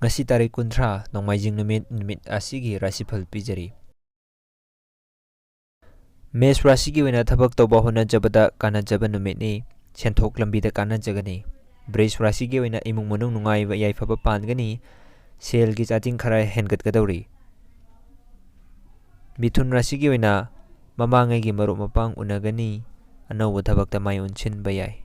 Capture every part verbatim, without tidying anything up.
ꯉꯁꯤ ꯇꯥꯔꯤꯛ ꯀꯨꯟꯊ꯭ꯔꯥ, ꯅꯣꯡꯃꯥꯏꯖꯤꯡ ꯅꯨꯃꯤꯠ, ꯅꯨꯃꯤꯠ ꯑꯁꯤꯒꯤ ꯔꯥꯁꯤꯐꯜ ꯄꯤꯖꯔꯤ꯫ ꯃꯦꯁ ꯔꯥꯁꯤꯒꯤ ꯑꯣꯏꯅ ꯊꯕꯛ ꯇꯧꯕ ꯍꯣꯠꯅꯖꯕꯗ ꯀꯥꯟꯅꯖꯕ ꯅꯨꯃꯤꯠꯅꯤ, ꯁꯦꯟꯊꯣꯛ ꯂꯝꯕꯤꯗ ꯀꯥꯟꯅꯖꯒꯅꯤ꯫ ꯕ꯭ꯔꯤꯖ ꯔꯥꯁꯤꯒꯤ ꯑꯣꯏꯅ ꯏꯃꯨꯡ ꯃꯅꯨꯡ ꯅꯨꯡꯉꯥꯏꯕ ꯌꯥꯏꯐꯕ ꯄꯥꯟꯒꯅꯤ, ꯁꯦꯜꯒꯤ ꯆꯥꯗꯤꯡ ꯈꯔ ꯍꯦꯟꯒꯠꯀꯗꯧꯔꯤ꯫ ꯃꯤꯊꯨꯟ ꯔꯥꯁꯤꯒꯤ ꯑꯣꯏꯅ ꯃꯃꯥꯡꯉꯩꯒꯤ ꯃꯔꯨꯞ ꯃꯄꯥꯡ ꯎꯅꯒꯅꯤ, ꯑꯅꯧꯕ ꯊꯕꯛꯇ ꯃꯥꯏ ꯑꯣꯟꯁꯤꯟꯕ ꯌꯥꯏ꯫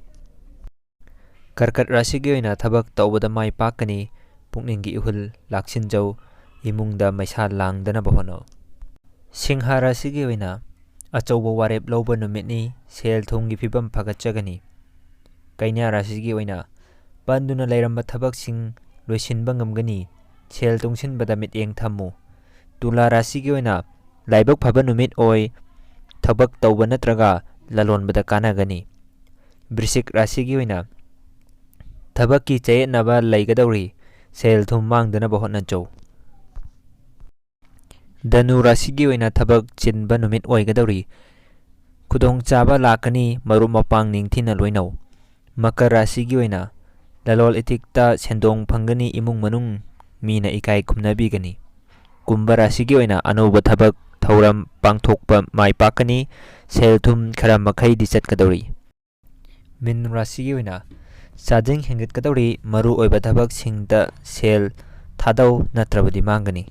ꯀꯔꯀꯠ ꯔꯥꯁꯤꯒꯤ ꯑꯣꯏꯅ ꯊꯕꯛ ꯇꯧꯕꯗ ꯃꯥꯏ ꯄꯥꯛꯀꯅꯤ, ꯄꯨꯛꯅꯤꯡꯒꯤ ꯏꯍꯨꯜ ꯂꯥꯛꯁꯤꯟꯖꯧ, ꯏꯃꯨꯡꯗ ꯃꯩꯁꯥ ꯂꯥꯡꯗꯅꯕ ꯍꯣꯠꯅꯧ꯫ ꯁꯤꯡꯍ ꯔꯥꯁꯤꯒꯤ ꯑꯣꯏꯅ ꯑꯆꯧꯕ ꯋꯥꯔꯦꯞ ꯂꯧꯕ ꯅꯨꯃꯤꯠꯅꯤ, ꯁꯦꯜ ꯊꯨꯝꯒꯤ ꯐꯤꯕꯝ ꯐꯒꯠꯆꯒꯅꯤ꯫ ꯀꯩꯅ꯭ꯌꯥ ꯔꯥꯁꯤꯒꯤ ꯑꯣꯏꯅ ꯄꯟꯗꯨꯅ ꯂꯩꯔꯝꯕ ꯊꯕꯛꯁꯤꯡ ꯂꯣꯏꯁꯤꯟꯕ ꯉꯝꯒꯅꯤ, ꯁꯦꯜ ꯇꯨꯡꯁꯤꯟꯕꯗ ꯃꯤꯠꯌꯦꯡ ꯊꯝꯃꯨ꯫ ꯇꯨꯂꯥ ꯔꯥꯁꯤꯒꯤ ꯑꯣꯏꯅ ꯂꯥꯏꯕꯛ ꯐꯕ ꯅꯨꯃꯤꯠ ꯑꯣꯏ, ꯊꯕꯛ ꯇꯧꯕ ꯅꯠꯇ꯭ꯔꯒ ꯂꯂꯣꯟꯕꯗ ꯀꯥꯟꯅꯒꯅꯤ꯫ ꯕ꯭ꯔꯤꯁꯤꯛ ꯔꯥꯁꯤꯒꯤ ꯑꯣꯏꯅ ꯊꯕꯛꯀꯤ ꯆꯌꯦꯠꯅꯕ ꯂꯩꯒꯗꯧꯔꯤ, ꯁꯦꯜ ꯊꯨꯝ ꯃꯥꯡꯗꯅꯕ ꯍꯣꯠꯅꯖꯧ꯫ ꯙꯅꯨ ꯔꯥꯁꯤꯒꯤ ꯑꯣꯏꯅ ꯊꯕꯛ ꯆꯤꯟꯕ ꯅꯨꯃꯤꯠ ꯑꯣꯏꯒꯗꯧꯔꯤ, ꯈꯨꯗꯣꯡꯆꯥꯕ ꯂꯥꯛꯀꯅꯤ, ꯃꯔꯨꯞ ꯃꯄꯥꯡ ꯅꯤꯡꯊꯤꯅ ꯂꯣꯏꯅꯧ꯫ ꯃꯀꯔ ꯔꯥꯁꯤꯒꯤ ꯑꯣꯏꯅ ꯂꯂꯣꯜ ꯏꯇꯤꯛꯇ ꯁꯦꯟꯗꯣꯡ ꯐꯪꯒꯅꯤ, ꯏꯃꯨꯡ ꯃꯅꯨꯡ ꯃꯤꯅ ꯏꯀꯥꯏ ꯈꯨꯝꯅꯕꯤꯒꯅꯤ꯫ ꯀꯨꯝꯚ ꯔꯥꯁꯤꯒꯤ ꯑꯣꯏꯅ ꯑꯅꯧꯕ ꯊꯕꯛ ꯊꯧꯔꯝ ꯄꯥꯡꯊꯣꯛꯄ ꯃꯥꯏ ꯄꯥꯛꯀꯅꯤ, ꯁꯦꯜ ꯊꯨꯝ ꯈꯔ ꯃꯈꯩꯗꯤ ꯆꯠꯀꯗꯧꯔꯤ꯫ ꯃꯤꯟ ꯔꯥꯁꯤꯒꯤ ꯑꯣꯏꯅ ꯆꯥꯗꯤꯡ ꯍꯦꯟꯒꯠꯀꯗꯧꯔꯤ, ꯃꯔꯨ ꯑꯣꯏꯕ ꯊꯕꯛꯁꯤꯡꯗ ꯁꯦꯜ ꯊꯥꯗꯧ, ꯅꯠꯇ꯭ꯔꯕꯗꯤ ꯃꯥꯡꯒꯅꯤ꯫